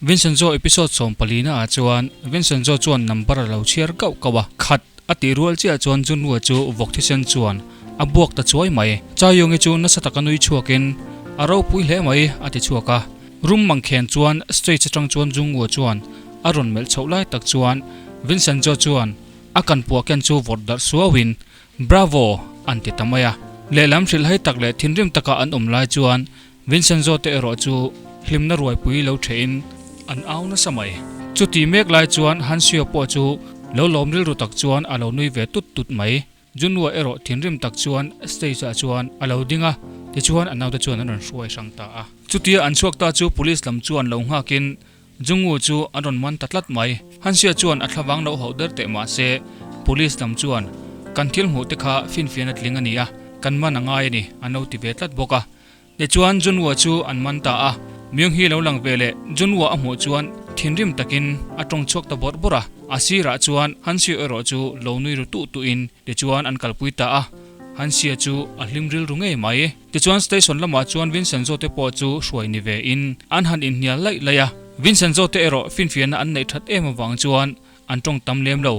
Vincenzo episode 14 na ah chuan Vincenzo chuan number a lo chhiar kauh kauh a, khat a tih rual chiah chuan Junhua chu vawk thisen chuan a buak ta chuai mai. Chaiyungi chu nasa taka nui chhuakin a ropui hle mai a ti chhuak a. Rum mangkhen chuan stage atang chuan Junghua chuan a rawn melh chhoh lai tak chuan Vincenzo chuan a kan puah ken chu vawrh darh suauin Bravo! an ti ta mai a. Lehlam hrilhhai tak leh thinrim taka an awm lai chuan Vincenzo te erawh chu hlimna ruaipui lo thehin an au nasa mai. Chuti mek lai chuan Hansio pawh chu lo lawm rilru tak chuan a lo nui ve tut tut mai. Junua erawh thinrim tak chuan stage ah chuan a lo ding a, tichuan a naute chuan an rawn hruai hrang ta a. Chutia an chhuak ta chu police lam chuan lo nghakin Jungwoo chu an rawn man ta tlat mai. Hansia chuan a thlavang lo hauh der teh mah se, police lam chuan kan thil hmuh te kha finfian a tling a ni a, kan man a ngai a ni an lo ti ve tlat bawk a. Tichuan Junwoo chu an man ta a, Myung hi lo lang ve leh Junwoo a hmuh chuan thinrim takin a tawng chhuak ta bawrh bawrh a, a sirah chuan Hansio erawh chu lo nui ru tuh tuhin tichuan an kalpui ta a, Hansia chu a hlim rilru ngei mai. Tichuan station lamah chuan Vincenzo te pawh chu hruai ni ve in an han inhnial laih laih a, Vincenzo te erawh finfiahna an neih that em avang chuan an tawng tam lem lo.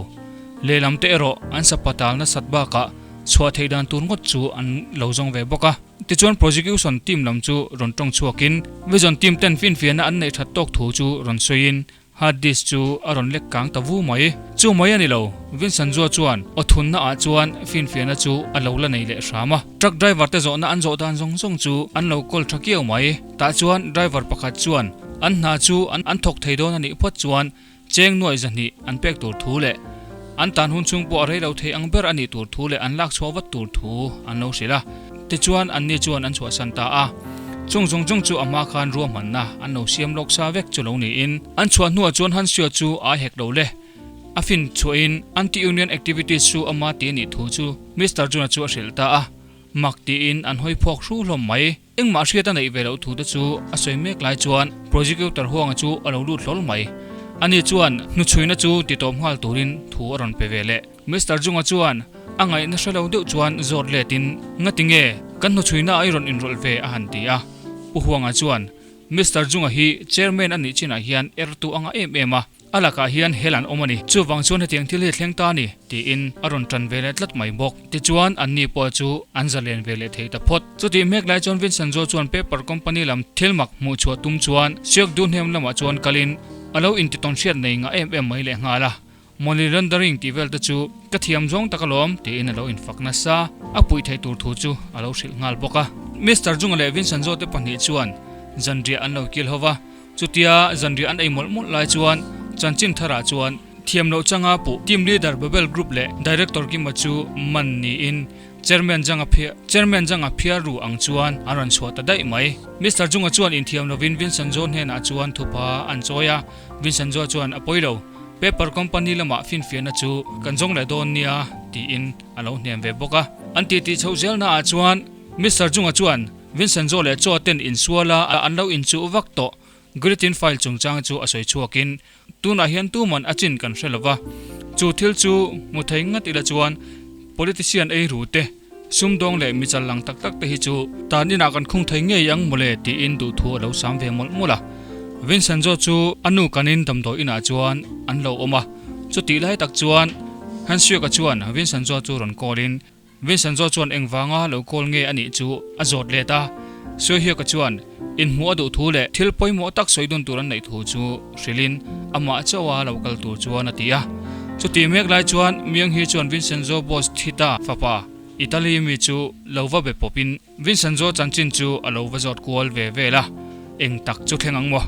Lehlam te erawh an sapatal nasat bakah chhuah theih dan tur ngawt chu an lo zawng ve bawk a. Tichuan prosecution team lam chu rawn tawng chhuakin Vision team ten finfiahna an neih that tawk thu chu rawn sawiin hard disk chu a rawn lek kang ta vu mai. Chu mai a ni lo, Vincent Zua chuan aw thunna ah chuan finfiahna chu a lo la nei leh hram a. Truck driver te zawhna an zawh dan zawng zawng chu an lo kawl tha kiau mai. Tah chuan driver pakhat chuan an hna chu an thawk thei dawn a nih phawt chuan Cheng nuaih zahnih an pek tur thu leh an tan hun chhung pawh a rei lo thei ang ber a nih tur thu leh an lak chhuah vat tur thu an lo hrilh a. Tichuan anni chuan an chhuahsan ta a. Chung zawng zawng chu a hma khan ruahmanna an lo siam lawk sa vek chu lo niin an chhuah hnuah chuan Hansio chu ai hek lo le. A fin chhuahin anti-union activities chu ama ti a nih thu chu Mister Juna chu a hrilh ta a. Mak tiin an hawi phawk hru hlawm mai. Engmah hriat a neih ve loh thu te chu a sawi mek lai chuan Prosecutor Huanga chu a lo lut hlawl mai. Ani chuan hnuchhuina chu ti tawp nghal turin thu a rawn pe ve leh. Mister Junga chuan a ngaihna hre lo deuh chuan zawt letin, Ngati nge kan hnuchhuina a i rawn inrawlh ve? a han ti a. Pu Huanga chuan, Mister Junga hi Chairman a nih chinah hian ertu a ngah em em a. A lakah hian hel an awm a ni. Chuvang chuan hetiang thil hi a thleng ta a ni, tiin a rawn tan ve leh tlat mai bawk. Tichuan, anni pawh chu an zalen ve leh thei ta phawt. Chutih mek lai chuan Vincent Zaw chuan paper company lam thil mak hmuh chhuah tum chuan Siak du hnem lamah chuan kalin a lo intitawn hriat nei ngah em em mai leh nghal a. Money laundering tih vel te chu ka thiam zawng tak alawm, tiin a lo infak nasa. A puih theih tur thu chu a lo hrilh nghal bawk a. Mister Junga leh Vincent Zaw te pahnih chuan zanriah an lo kil ho va. Chutia zanriah an ei mawlh mawlh lai chuan chanchin tharah chuan thiam loh changa puh team leader Babel Group leh Director Kima chu man niin Chairman Zhang a Chairman Zhang a phiar ru ang chuan an rawn chhuah ta daih mai. Mister Junga chuan inthiam lovin Vincent Zhou hnenah chuan thupa an chawi a, Vincent Zhou chuan a pawi lo, paper company lamah finfiahna chu kan zawng leh dawn nia tiin a lo hnem ve bawk a. An titi chhoh zelnaah chuan Mister Junga chuan Vincenzo leh Choa ten insuala an lo inchuh vak tawh Guillotine file chungchang chu a sawi chhuakin tunah hian tuman a chin kan hre lova, chu thil chu hmu thei ngat ila chuan politician ei ru te, sumdawng leh mi chal lang tak tak te hi chu tan inah kan khung thei ngei ang mawle tiin duhthu a lo sam ve mawlh mawlh a. Vincenzo chu a nu kanin damdawi inah chuan an lo awm a, chutih lai tak chuan Hansiuka chuan Vincenzo chu rawn call in Vincenzo chuan engvanga lo call nge a nih chu a zawt let a, Suihyuk-a chuan inhmuh a duh thu leh thil pawimawh tak sawi dun tur an neih thu chu hrilhin amah chauha lo kal tur chuan a ti a. Chutih mek lai chuan Myung-hee chuan Vincenzo boss thi ta fapa Italy mi chu lo va be pawpin Vincenzo chanchin chu a lo va zawt kual ve vel a, eng tak chu thleng ang maw?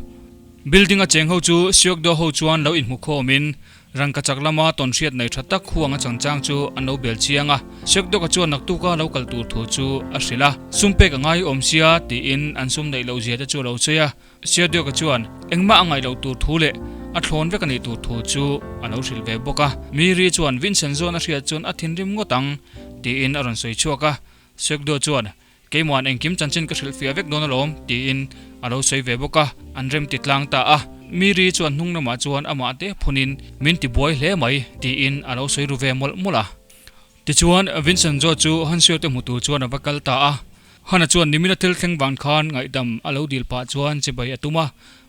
Building a cheng ho chu Seokdo ho chuan lo inhmu khawmin Rangka chak lama tawn hriat nei tha tak huang a changchang chu an lo bel chiang a, Sekdawka chuan naktuka lo kal tur thu chu a hrilh a, sum pek a ngai awm sia tiin an sum neih loh zia te chu a lo sawi a, Seodawka chuan engmah a ngaih loh tur thu leh a thlawn vek a nih tur thu chu a lo hrilh ve bawk a, Miri chuan Vincent zawn a hriat chuan a thinrim ngawt ang tiin a rawn sawi chhuak a, Sekdaw chuan Keimuan engkim chanchin ka hrilh fiah vek dawn alawm, tiin a lo sawi ve bawk a, an rem ti tlang ta a. Miri chuan hnung lamah chuan amah te phunin min ti buai hle mai, tiin a lo sawi ru ve mawlh mawlh a. Tichuan, Vincenzo chu Hansio te hmu tur chuan a va kal ta a. Hana chuan nimina thil thleng vang khan ngaihdam a lo dil pah chuan chibai a tum a.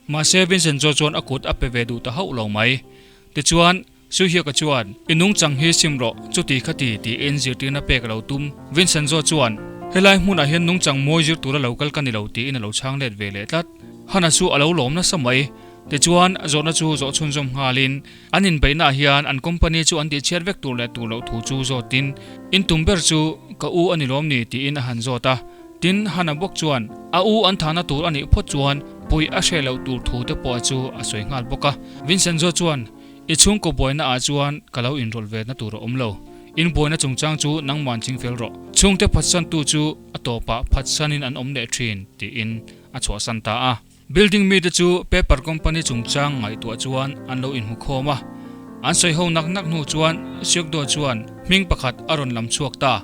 Mahse Vincenzo chuan a kut a pe ve duh ta hauh lo mai. Tichuan, Suihiaka chuan, I nungchang hi sim rawh, chuti kha ti, tiin zirtirna pek a lo tum. Vincenzo chuan, Helai hmunah hian nungchang mawi zir tura lo kal ka ni lo, tiin a lo chhang let ve leh tlat. Hana chu a lo lawm nasa mai. Tichuan, zawhna chu zawh chhunzawm nghalin, an inbeihnaah hian an company chu an tihchhiat vek tur leh tur loh thu chu zawtin, In tum ber chu ka u a ni lawm ni? tiin a han zawt a. Tin, Hana bawk chuan, A u an thahna tur a nih phawt chuan puih a hreh loh tur thu te pawh chu a sawi nghal bawk a. Vincenzo chuan, I chhungkaw buaina ah chuan ka lo inrawlh ve na tur a awm lo. In buaina chungchang chu nangman chingfel rawh. Chhungte phatsantu chu a tawpah phatsanin an awm leh thin, tiin a chhuahsan ta a. Building mite chu paper company chungchang ngaihtuah chuan an lo inhmu khawm a. An sawi ho nak nak hnu chuan Siokdo chuan hming pakhat a rawn lam chhuak ta.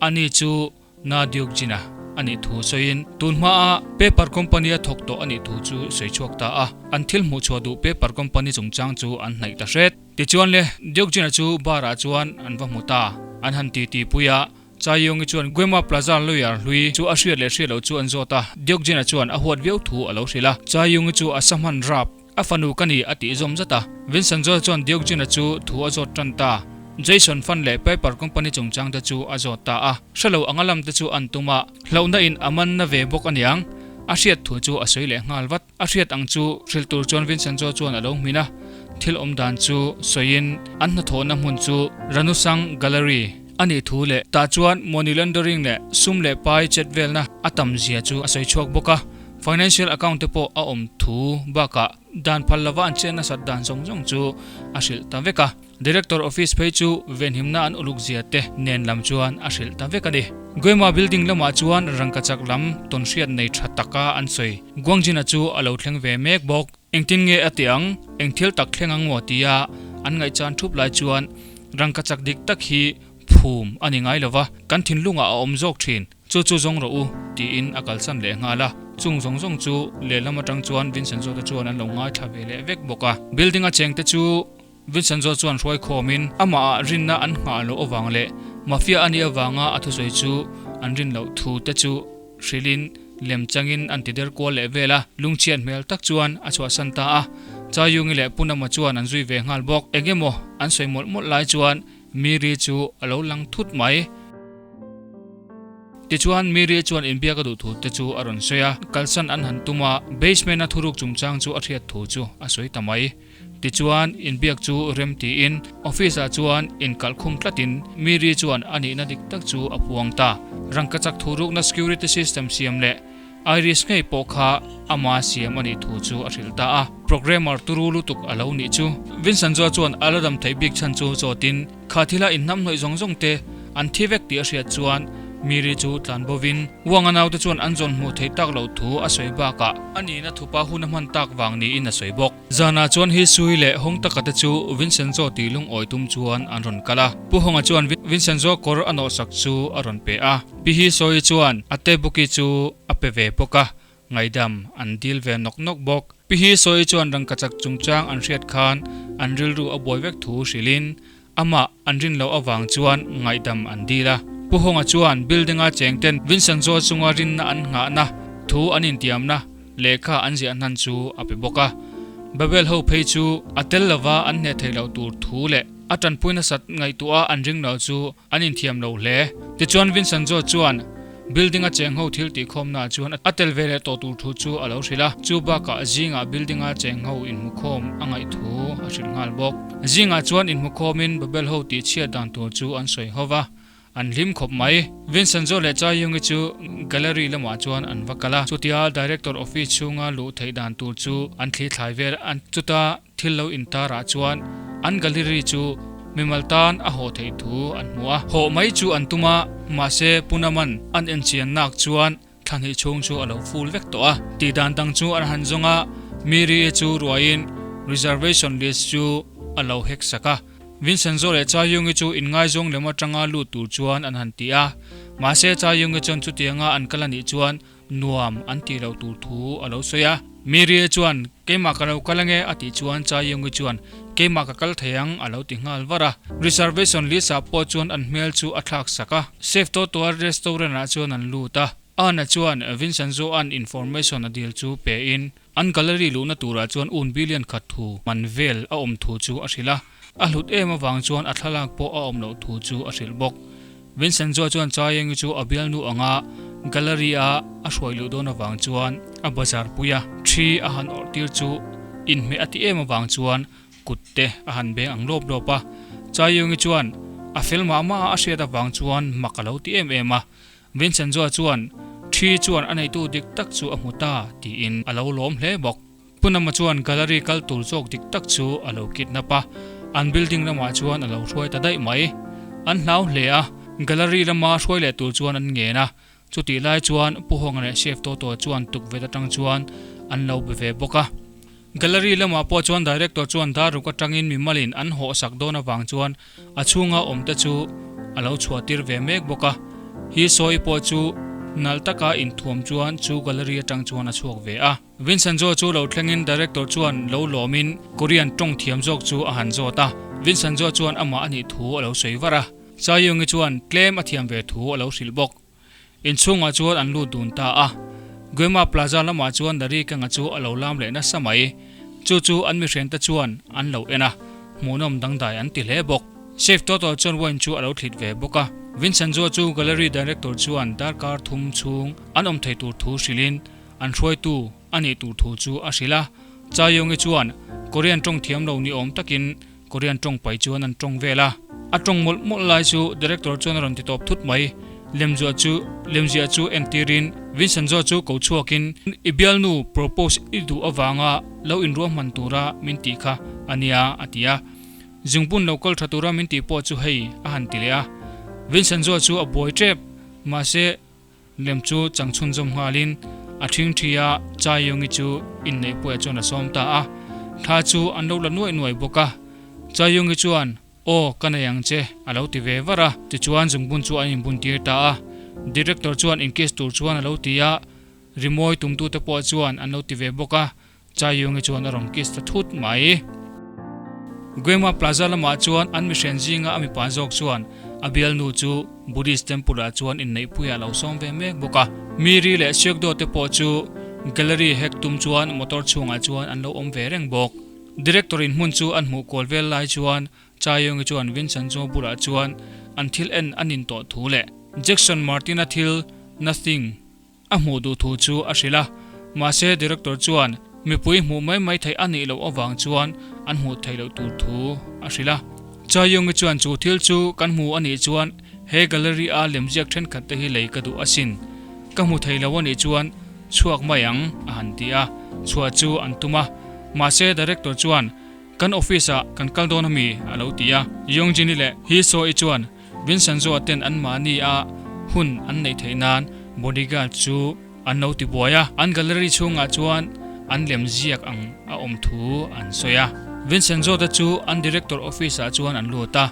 Ani chu Na Dyukjin-a a nih thu sawiin tun hmaa paper company a thawk tawh a nih thu chu sawi chhuak ta a. An thil hmuh chhuah duh paper company chungchang chu an hnaih ta hret. Tichuan le, Dyukjin-a chu bar-ah chuan an va hmu ta. An han titi pui a, Chae-Yong-i chuan Guema Plaza lawyer hlui chu a hriat leh hriat loh chu an zawt a, Dyukjin-a chuan a huat viau thu a lo hrilh a. Chae-Yong-i chu a sa hman rap. A fanu ka ni a tih zawm zat a. Vincent Joel chuan Diokjin-a chu thu a zawt tan ta. Jason Fan leh Piper Company chungchang te chu a zawt ta a. Hrelo anga lam te chu an tum a, hlauhna in a man na ve bawk aniang. A hriat thu chu a sawi leh nghal vat. A hriat ang chu hrilh tur chuan Vincent Joel chuan a lo hmin a. Thil awm dan chu sawiin an hnathawhna hmun chu Ranusang Gallery a nih thu leh tah chuan money laundering leh sum leh pai chet velna a tam zia chu a sawi chhuak bawk a. Financial account te pawh a awm thu bakah dan phal lova an chet nasat dan zawng zawng chu a hrilh ta vek a. Director office phei chu venhimna an uluk zia te nen lam chuan a hrilh ta vek a ni. Guema building lamah chuan rangkachak lam tawnhriat nei tha taka an sawi. Guangjin-a chu a lo thleng ve mek bawk. Engtin nge a tih ang? Eng thil tak thleng ang maw tia an ngaihchan thup lai chuan rangkachak dik tak hi phum a ni ngai lova, kan thinlungah a awm zawk thin. Chu chu zawng rawh u, tiin a kalsan leh nghal a. Chung zawng zawng chu lehlam atang chuan Vincenzo te chuan an lo ngaithla ve leh vek bawk a. Building a cheng te chu Vincenzo chuan hruai khawmin amahah rinna an nghah loh avang leh mafia a nih avanga a thusawi chu an rin loh thu te chu hrilhin lem changin an ti der kual leh vel a. Lungchhiat hmel tak chuan a chhuahsan ta a. Chayungi leh Punama chuan an zui ve nghal bawk. Eng emaw an sawi mawlh mawlh lai chuan Miri chu a lo lang thut mai. Tichuan, Miri chuan inbiak a duh thu te chu a rawn sawi a, kalsan an han tum a, basement-a thuruk chungchang chu a hriat thu chu a sawi ta mai. Tichuan, inbiak chu rem tiin office-ah chuan inkalh khum tlatin Miri chuan a nihna dik tak chu a puang ta. Rangkachak thurukna security system siam leh Iris ngei pawh kha ama siam a nih thu chu a hrilh ta a, programmer turu lutuk a lo nih chu. Vincenzo chuan a la dam theih bik chhan chu chawtin kha thila inhnamhnawih zawng zawng te an thi vek tih a hriat chuan Miri chu tlan bovin Wang-a naute chuan an zawn hmuh theih tak loh thu a sawi bakah a nihna thupa hun a hman tak vang niin a sawi bawk. Zanah chuan Hisui leh Hawng taka te chu Vincenzo tih lungawi tum chuan an rawn kal a. Pu Hawnga chuan Vincenzo kawr a nawhsak chu a rawn pe a. Pi Hisui chuan a tebuki chu a pe ve bawk a, ngaihdam an dil ve nawk nawk bawk. Pi Hisui chuan rangkachak chungchang an hriat khan an rilru a buai vek thu hrilhin amah an rin loh avang chuan ngaihdam an dil a. Pu Hawnga chuan building-a chengten Vincenzo chunga rinna an nghahna thu an intiamna lehkha an ziah hnan chu a pe bawk a. Babel ho phei chu a tel lova an hneh theih loh tur thu leh a tanpui nasat ngaihtuah an ring lo chu an inthiam lo hle. Tichuan Vincenzo chuan building-a cheng ho thil tihkhawmnaah chuan a tel ve leh tawh tur thu chu a lo hrilh a, chu bakah zingah building-a cheng ho inhmukhawm a ngaih thu a hrilh nghal bawk. Zingah chuan inhmukhawmin Babel ho tihchhiat dan tur chu an sawi ho va, an hlim khawp mai. Vincenzo leh Chai Hyung-i chu gallery lamah chuan an va kal a, chutia director office chhunga luh theih dan tur chu an thli thlai vel a, chuta Thil lo intarah chuan an gallery chu mimal tan a hawh theih thu an hmu a. Hawh mai chu an tum a, mahse Punaman an enchian nak chuan thla hnih chhung chu a lo full vek tawh a. Tih dan dang chu an han zawng a, Miri-i chu ruaiin reservation list chu a lo hack sak a. Vincenzo leh Chaiyungi chu inngaizawng lem atanga lut tur chuan an han ti a, mahse Chaiyungi chuan chutianga an kal a nih chuan Nuam an tih loh tur thu a lo sawi a. Mirie chuan, Keimah ka lo kal ange a tih chuan Chaiyungi chuan, Keimah ka kal thei ang a lo ti nghal var a. Reservation list ah pawh chuan an hmel chu a thlak sak a. Chef Totoa restaurant ah chuan an lut a. Anna chuan Vincenzo-a'n information a dil chu pe in. An gallery luhna turah chuan un billion khat thu man vel a awm thu chu a hrilh a, a hlut em avang chuan a thlalak pawh a awm loh thu chu a hrilh bawk. Vincenzo chuan Chaengi chu a bialnu anga gallery a a hruai luh dawn avang chuan a bazar pui a, thi a han awrh tir chu inhmeh a ti em avang chuan kut te a han beng ang lawp lawp a. Chaengi chuan a fel mah mah a a hriat avang chuan mak a lo ti em em a. Vincenzo chuan thi chuan a neitu dik tak chu a hmu ta tiin a lo lawm hle bawk. Punama chuan gallery kal tur zawk dik tak chu a lo kidnap a, an building lamah chuan a lo hruai ta daih mai. An hlau hle a, gallery lama hruai leh tur chuan an ngen a, chutih lai chuan Pu Hawnga leh Chef Toto chuan tukverh atang chuan an lo be ve bawk a. Gallery lamah pawh chuan Director chuan daruk atangin mimalin an hawhsak dawn avang chuan a chhunga awmte chu a lo chhuahtir ve mek bawk a. Hi sawi pawh chu nalh taka inthuam chuan chu gallery atang chuan a chhuak ve a. Vincenzo chu lo thlengin Director chuan lo lawmin Korean tawng thiam zawk chu a han zawt a, Vincenzo chuan amah a nih thu a lo sawi var a, Chaeyoung-i chuan tlem a thiam ve thu a lo hrilh bawk. Inchhungah chuan an lut dun ta a, Guema Plaza lamah chuan Dari Kanga chu a lo lam leh nasa mai. Chu chu an mihriante chuan an lo en a, hmuhnawm dangdai an ti hle bawk. Chef Toto chuan wine chu a lo thlit ve bawk a, Vincenzo chu Gallery Director chuan darkar thum chhung an awm thei tur thu hrilhin An hruaitu a nih tur thu chu a hrilh a, Chaeyoung-i chuan Korean tawng thiam lo ni awm takin Korean tawng pai chuan an tawng vel a. A tawng mawlh mawlh lai chu Director chuan a rawn ti tawp thut mai. Lemzuah chu lemziah chu entirin Vincenzo chu ko chhuakin I bialnu propose i duh avanga lo inruahman tura min tih kha a nia a ti a. Zungbun lo kal tha tura min tih pawh chu hei a han ti leh a. Vincenzo chu a buai tep. Mahse. Lem chu chang chhunzawm nghalin a ṭhingṭhi a, Chaeyoung-i chu inneihpuiah chuan a sawm ta a. Thla chu an lo la nuaih nuaih bawk a. Chaeyoung-i chuan, Aw, ka nei ang che, a lo ti ve var a. Tichuan zungbun chu an inbuntir ta a. Director chuan inkiss tur chuan a lo ti a, rimawi tumtute pawh chuan an lo ti ve bawk a. Chaeyoung-i chuan a rawn kiss ta thut mai. Guema Plaza lamah chuan an mihrian zinga a mipa zawk chuan a bialnu chu Buddhist temple ah chuan inneihpuiah a lo sawm ve mek bawk a. Miri leh Seokdo te pawh chu gallery hack tum chuan motor chhungah chuan an lo awm ve reng bawk. Director in hmun chu an hmuh kual vel lai chuan Chaeyoung-i chuan Vincenzo bulah chuan an thil en a nin tawh thu leh Jackson Martin-a thil Nothing A hmuh duh thu chu a hrilh a, mahse director chuan mipui hmuh mai mai theih a nih loh avang chuan an hmuh theih loh tur thu a hrilh a. Chaeyoung-i chuan chu thil chu kan hmu a nih chuan he gallery a lemziak thenkhat te hi lei ka duh asin, ka hmu thei lo a nih chuan chhuak mai ang a han ti a, chhuah chu an tum a, mahse director chuan kan office ah kan kal dawn ami a lo ti a, Yongjin-i leh Hee-soo-i chuan Vincenzo-a ten anmahni a hun an neih theih nan bodyguard chu an lo ti buai a, an gallery chhungah chuan an lem ziak ang a awm thu an sawi a. Vincenzo te chu an director office ah chuan an lut a,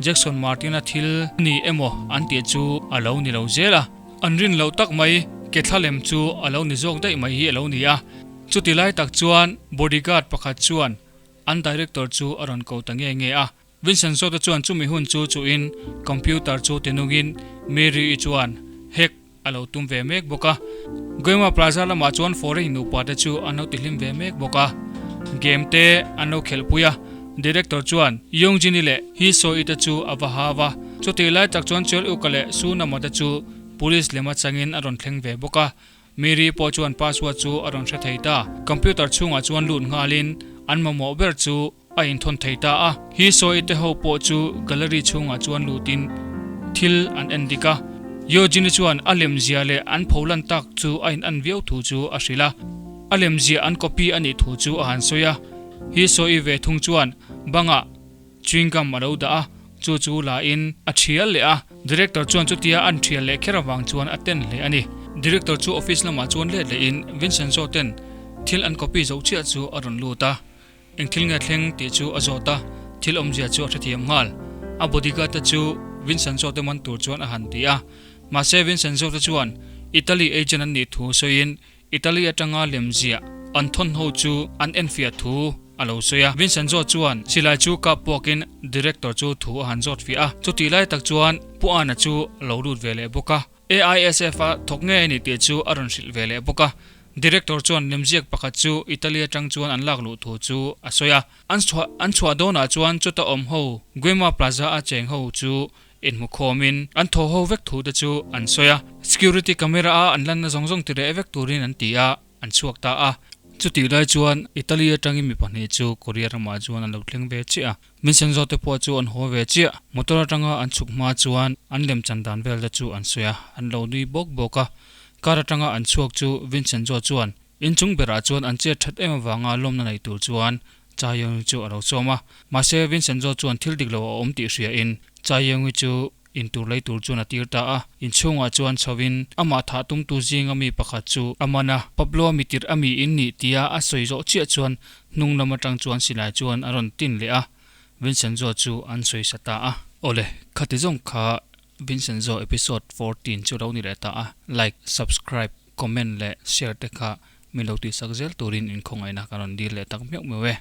Jackson Martin-a thil ni emaw an tih chu a lo ni lo zel a, an rin loh tak mai ke thla lem chu a lo ni zawk daih mai hi a lo ni a. Chuti lai tak chuan bodyguard pakhat chuan an director chu a rawn ko ta nge nge a. Vincenzo te chuan chumi hun chu chuhin computer chu tinungin Mary-i chuan hack a lo tum ve mek bawk a. Guema Plaza lamah chuan foreign nupa te chu an lo tihlim ve mek bawk a. Game te an lo khelhpui a, director chuan Yongjin-i leh Hee-soo-i te chu a va hau a. Chutih lai tak chuan Cheol-uka leh Su-nama te chu police lema changin a rawn thleng ve bawk a. Mary pawh chuan password chu a rawn hre thei ta. Computer chhungah chuan lut nghalin an mamawh ber chu a inthawn thei ta a. Hi sawi te ho pawh chu gallery chhungah chuan lutin thil an en dik a. Yojini chuan a lemzia leh an pholan tak chu a in an viau thu chu a hrilh a. A lemzia an copy a nih thu chu a han sawi a. Hi sawi ve thung chuan bangah chewing gum a lo dah a, chu chu la in a thial leh a. Director chuan chutia an thial leh kher avang chuan a ten hle a ni. Director chu office lamah chuan let leh in Vincenzo ten thil an copy zoh chiah chu a rawn lut a. Eng thil nge thleng tih chu a zawt a, thil awmzia chu a hrethiam nghal. A bodyguard te chu Vincenzo te man tur chuan a han ti a. Mahse Vincenzo te chuan Italy agent an nih thu sawiin Italy atanga lemziah an thawn ho chu an enfiah thu a lo sawi a. Vincenzo chuan silai chu kap puakin director chu thu a han zawt fiah a. Chutih lai tak chuan Pu Ana chu a lo lut ve leh bawk a. AISF a thawk ngei a ni tih chu a rawn hrilh ve leh bawk a. Director chuan lemziak pakhat chu Italy atang chuan an lak luh thu chu a sawi a. An chhuah an chhuah dawnah chuan chuta awm ho Guema Plaza a cheng ho chu inhmu khawmin an thaw ho vek thu te chu an sawi a. Security camera a an lanna zawng zawng ti reh vek turin an ti a, an chhuak ta a. Chutih lai chuan Italy atangin mi pahnih chu Korea ramah chuan an lo thleng ve chiah a. Vincenzo te pawh chu an haw ve chiah. Motor atanga an chhuk hma chuan an lemchan dan vel te chu an sawi a, an lo nui bawk bawk a. Car atanga an chhuak chu Vincenzo chuan inchung berah chuan an chet that em avanga lawmna nei tur chuan Chaeyoung chu a lo sawm a. Mahse Vincenzo chuan thil dik lo a awm tih hria in Chaeyoung chu intur lei tur chuan a tir ta a. Inchhungah chuan chho in amah thah tumtu zinga mi pakhat chu a man a. Pablo-a mitirh a mi in nih tia a sawi zawh chiah chuan Hnung lam atang chuan silai chuan a rawn tin leh a, Vincenzo chu an sawi sa ta a. Awle, khati zawng kha Vincenzo episode 14 chu lo ni leh ta a, like, subscribe, comment leh share te kha min lo tihsak zel turin inkhawngaihna ka rawn dil leh tak meuh meuh e.